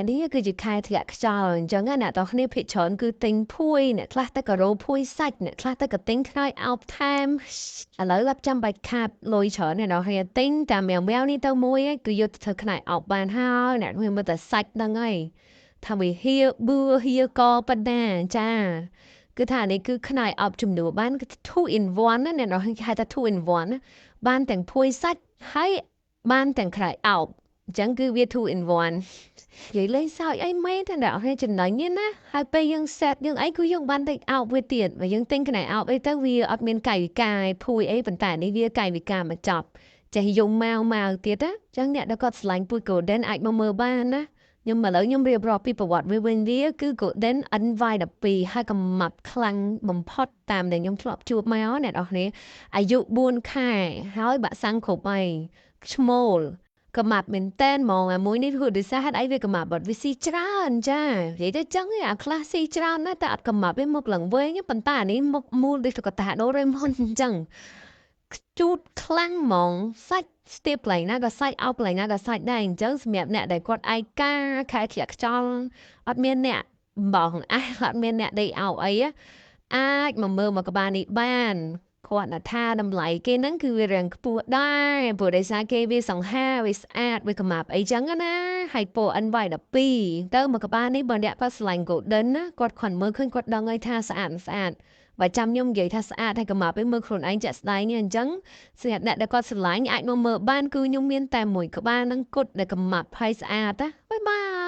នេះគឺជាខែធ្លាក់ខ្យល់អញ្ចឹងណាអ្នកទាំងគ្នាភាគច្រើនគឺទិញភួយអ្នកខ្លះទៅក៏រោភួយសាច់អ្នកខ្លះទៅក៏ទិញខ្នើយអោបថែមឥឡូវអត់ចាំបាច់ខាតលុយច្រើនអ្នកនរគ្នាទិញតែម៉ាវម៉ាវនេះទៅមួយឯងគឺយកទៅធ្វើខ្នើយអោបបានហើយអ្នកគ្នាមើលតែសាច់ហ្នឹងហើយថាវាហៀបឿហៀកប៉ុណ្ណាចាគឺថានេះគឺខ្នើយអោបជំនួសបានគឺ2 in 1ណាអ្នកនរគ្នាហៅថា2 in 1ណាបានទាំងភួយសាច់ហើយបានទាំងខ្នើយអោបអញ្ចឹងគឺវា2 in 1និយាយលេងសើចអីមែនតែអ្នកនរចំណេញនេះណាហើយពេលយើង set យើងអីគឺយើងបានទិញអោបវាទៀតបើយើងទិញខ្នើយអោបអីទៅវាអត់មានកាយវិការភួយអីប៉ុន្តែនេះវាកាយវិការមកចប់ចេះយំម៉ាវម៉ាវទៀតណាចឹងអ្នកដែលគាត់ស្រឡាញ់ពូជ Golden អាចមកមើលបានណាខ្ញុំឥឡូវខ្ញុំរៀបរាប់ពីប្រវត្តិវាវិញវាគឺ Golden NY12 ហើយកំម៉ាប់ខ្លាំងបំផុតតាមដែលខ្ញុំធ្លាប់ជួបមកអ្នកនរគ្នាអាយុ4ខែហើយបាក់សាំងគ្រប់ហើយឈ្មោលកំម៉ាប់មែនតែនហ្មងអាមួយនេះគឺដោយសារហេតុអីវាកំម៉ាប់បាត់វាស៊ីច្រើនចានិយាយទៅចឹងអាខ្លះស៊ីច្រើនណាស់តែអត់កំម៉ាប់វាមុខឡើងវែងប៉ុន្តែអានេះមុខមូលដូចតុក្កតាដូរ៉េមុនអញ្ចឹងជូតខ្លាំងហ្មងសាច់ស្ទាបកន្លែងណាក៏សាច់អោបកន្លែងណាក៏សាច់ដែរអញ្ចឹងសម្រាប់អ្នកដែលគាត់ឯកាខែធ្លាក់ខ្យល់អត់មានអ្នកបងអះអត់មានអ្នកដេកអោបអីអាចមកមើលមកក្បាលនេះបានគាត់ថាតម្លៃគេហ្នឹងគឺវារាងខ្ពស់ដែរព្រោះដោយសារគេវាសង្ហាវាស្អាតវាកំាប់អីចឹងណាហើយពណ៌ NY12 ទៅមកក្បាលនេះបើអ្នកគាត់ស្រឡាញ់ Golden ណាគាត់គ្រាន់មើលឃើញគាត់ដឹងហើយថាស្អាតស្អាតបើចាំខ្ញុំនិយាយថាស្អាតហើយកំាប់ឯងមើលខ្លួនឯងចាក់ស្ដែងនេះអញ្ចឹងសម្រាប់អ្នកដែលគាត់ស្រឡាញ់អាចមកមើលបានគឺខ្ញុំមានតែមួយក្បាលនឹងគត់ដែលកំាប់ហើយស្អាតណាbye bye.